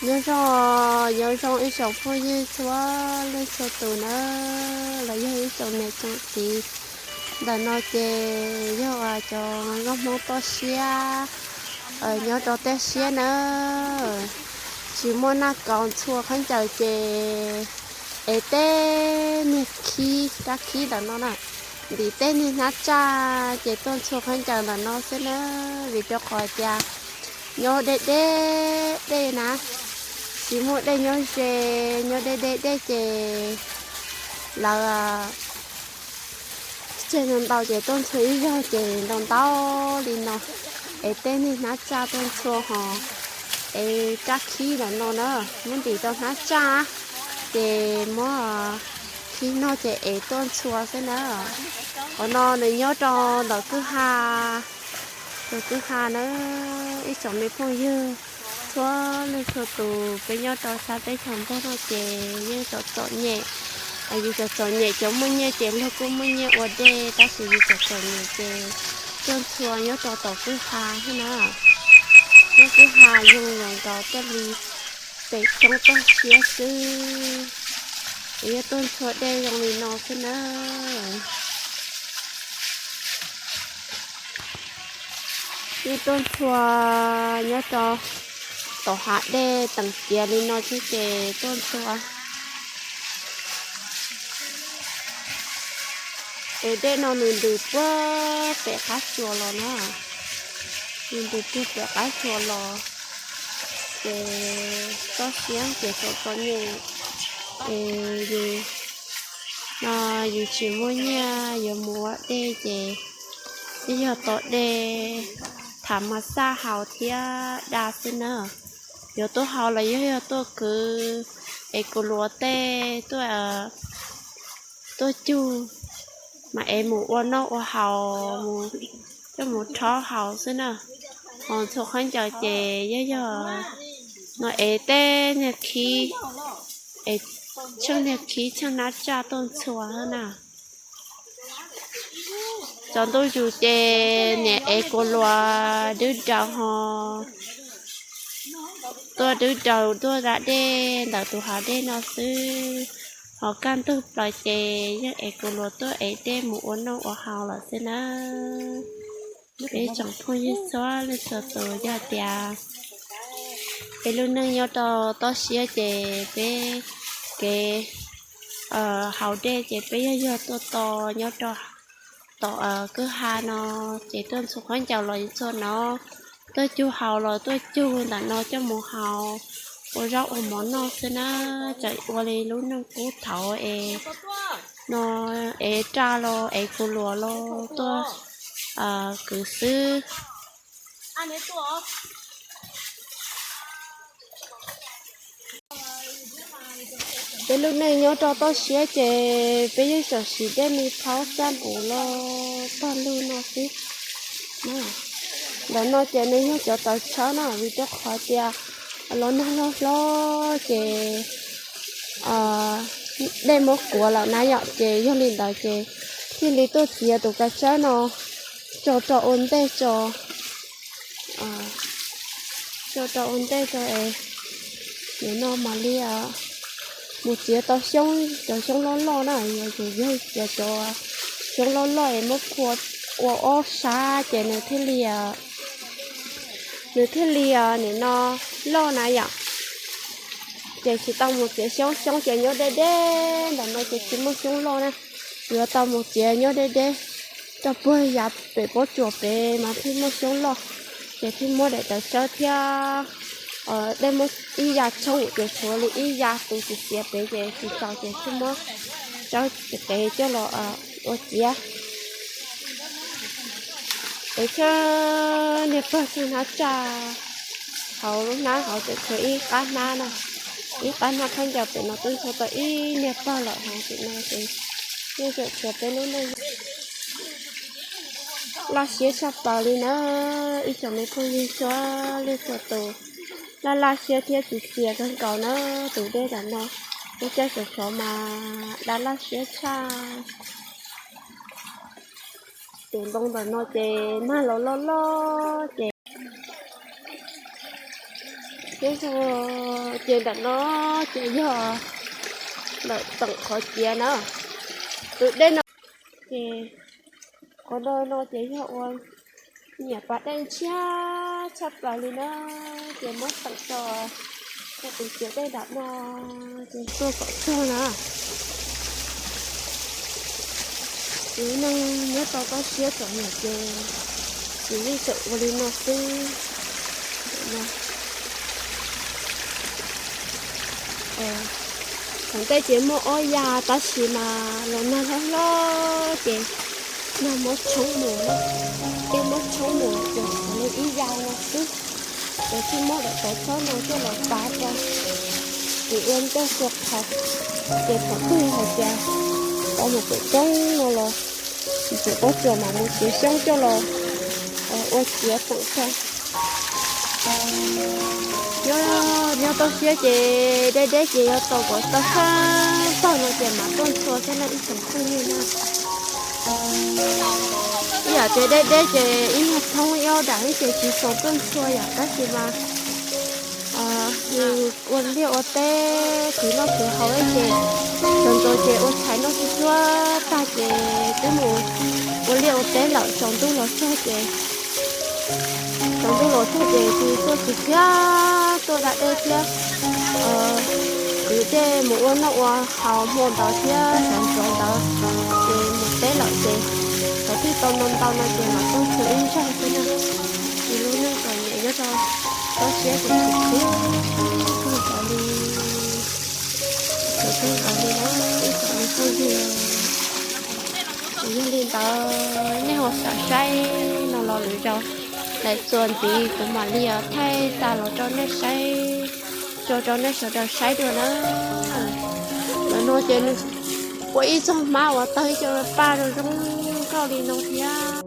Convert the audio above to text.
Nyob zoo, nyob zoo ib tsoom phooj ywg txhua leej txhua tus na, los yog ib tsoom niam tsoom txiv. Ntawm no ces yog uas cov nkauj Hmoob toj siab nyob rau toj siab na, tsis muaj naj kaus ntxhua khaub ncaws ces ev tej niag khib, rab khib ntawm no na, ntim tej niag hnab tsaj ces tuaj ntxhua khaub ncaws ntawm no xwb na, vim rau qhov tias nyob deb deb dej na, tsis muaj dej nyob ze, nyob deb deb dej ces lawv tseg ntau ntau ces tuaj ntxhua ib zaug ces ntau ntau li no, es tej niag hnab tsaj tuaj ntxhua ho, es rab khib ntawm no na, muab ntim rau hnab tsaj ces muab khib noj ces es tuaj ntxhua xwb na. Qhov no nws nyob rau ntawm kwj ha, tus kwj ha na, ib tsoom me phooj ywg txhua leej txhua tus, peb nyob rau sab teb chaws Nplog no ces yeej txom txom nyem. Yus txom txom nyem, cov muaj nyiaj ces luag kuj muaj nyiaj ua dej, tab sis yus txom txom nyem ces tuaj ntxhua nyob rau tom kwj ha xwb na. Nyob kwj ha zoo los nkaus tuaj li pem roob toj siab xwb, es yog tuaj ntxhua dej zoo li no xwb na. Yeej tuaj ntxhua nyob rau tom hav dej teem ciav li no xwb ces tuaj ntxhua. Es dej no nws ntws puag pem qab tsuas los na, nws ntws puag pem qab tsuas los, ces toj siab ces txom txom nyem, es yus no yus tsis muaj nyiaj yuav mus ua dej ces twb yog tom dej tham mas xaj haus thiab da xwb na. Yuav tuaj haus los yog yog tuaj kwv es kuv luav tej tuaj, tuaj cug mas es mus ua noj ua haus, mus coj mus rhaub haus xwb na. Ho ntxhua khaub ncaws ces yog yog no es tej niag khib, es tsheej niag khib tsheej hnab tsaj tuaj ntxhua xwb na. Tsaus ntuj zus ces niam ev kuv luav dwb daws ho tuaj dwb daws tuaj da dej ntawm tus hav dej no xwb. Ho kaj ntug plaws ces yeej ev kuv luav tuaj ev dej mus ua noj ua haus lawm xwb na. Peb tsoom phooj ywg txhua leej txhua tus, yog tias peb lub neej nyob rau toj siab ces peb kev haus dej ces peb yog yog tuaj to nyob rau tom kwj ha no, ces tuaj ntxhua khaub ncaws los ntxhua no, tuaj cug haus los tuaj cug ntawm no coj mus haus ua zaub ua mov noj xwb na. Tseem ua li lub neej kub thaum es no, ev raj los ev kuv luav los tuaj kwv xwb. Peb lub neej nyob rau toj siab ces peb yeej tseem siv dej me phaub xab npum los pawg lug no xwb. Ntawm no ces nws yog cov tawv tshawb na, vim rau qhov tias los nag los hlob ces dej muab kuav lawm na yom, ces yog li ntawd ces thiaj li tuaj txiav tus kav tsawb no tso rau ua ntej tso, tso rau ua ntej tso es nim no mam li mus txiav tau xyoob, cov xyoob loj loj na, yog ces yog txiav cov xyoob loj loj es muab phua ua ob sab ces nws thiaj li, nws thiaj li nim no loj na yom. Ces tsis tau mus txiav xyoob, xyoob ces nyob deb deb ntawm no ces tsis muaj xyoob loj na. Yuav tau mus txiav nyob deb deb rau puag yav pem pob tsuas pem mas thiaj muaj xyoob loj, ces thiaj muab daim tawv tsawb thiab dej muab ib ya tshoob ces tshuav li ib ya tus txiav txiav pem ces tsis txaus ces thiaj muab tsawb qev coj los ua txiav. Es tsheej niag pawg tsheej hnab tsaj, hauv lub hnab hauv tseem tshuav ib qab hnab na, ib qab hnab khaub ncaws pem no twb ntxhua tau ib niag pawg lawm hauv pem no ces yeej tseem tshuav peb lub neej. Laj siab tshaj plaws li na, ib tsoom me phooj ywg txhua leej txhua tus, laj laj siab thiab txias txias kawg nkaus na. Tus dej ntawm no lub caij sov sov mas da laj siab tshaj. Tus ntoo ntawm no ces nag los loj loj ces Ces, ces nram no ces yog ntawm teem qhov ciav na. Tus dej no ces qhov no no ces yog ua nyiam pas dej ntshiab tshaj plaws li na. Ces muab teem rau tus ciav dej nram no ces tuaj kom txog na. Txiv neej nyob tau koj siab txom nyem ces txiv yeej tseem ua li no xwb. Thaum ntej ces muaj ob ya tab sis mas los nag hlob hlob ces nag muab tshoob mus, twb muab tshoob mus ces tshuav li ib ya no xwb. Ces thiaj muab daim tawv txhob no coj los pav rau, ces ua ncauj tua qhov. Ces thaum twg hais tias tau mus pem roob no los tsis tseem pob tsuas mam mus txiav xyoob coj los ua ciav teem rau. Nyob, nyob toj siab ces deb deb ces yuav tau kom tau sab pag no ces mam tuaj ntxhua thiab na ib tsoom phooj ywg na. Ib yam tias deb deb ces ib nyuag thoob ib ob dam thiab ces tsis xaus tuaj ntxhua yom, tab sis mas ua liaj ua teb khwv noj khwv haus ces sawv ntxov ces ua tshais noj tsuj tsuag tag ces twb mus ua liaj ua teb lawm, tsaus ntuj los txog ces, tsaus ntuj los txog ces tsis tuaj tsis kiag, tuaj da dej thiab. Kwv dej mus ua noj ua haus hmo ntawd thiab sawv ntxov ntawd ces mus teb lawm ces thaum twg tau ntau ntau no ces mam tuaj ntxhua ib zaug xwb na. Ces lub neej txom nyem nyob rau toj siab ces tsis khwv kawg nkaus li, khwv kawg nkaus li na ib tsoom me phooj ywg. Yog li ntawd nej ho xav saib no los lwm zaus lawm txuas ntxiv kuv mam li thaij tas los rau nej saib, tso rau nej sawv daws saib dua na. Ntawm no ces nws ua ib txog hmab uas tawg ib co paj zoo zoo nkauj li no thiab.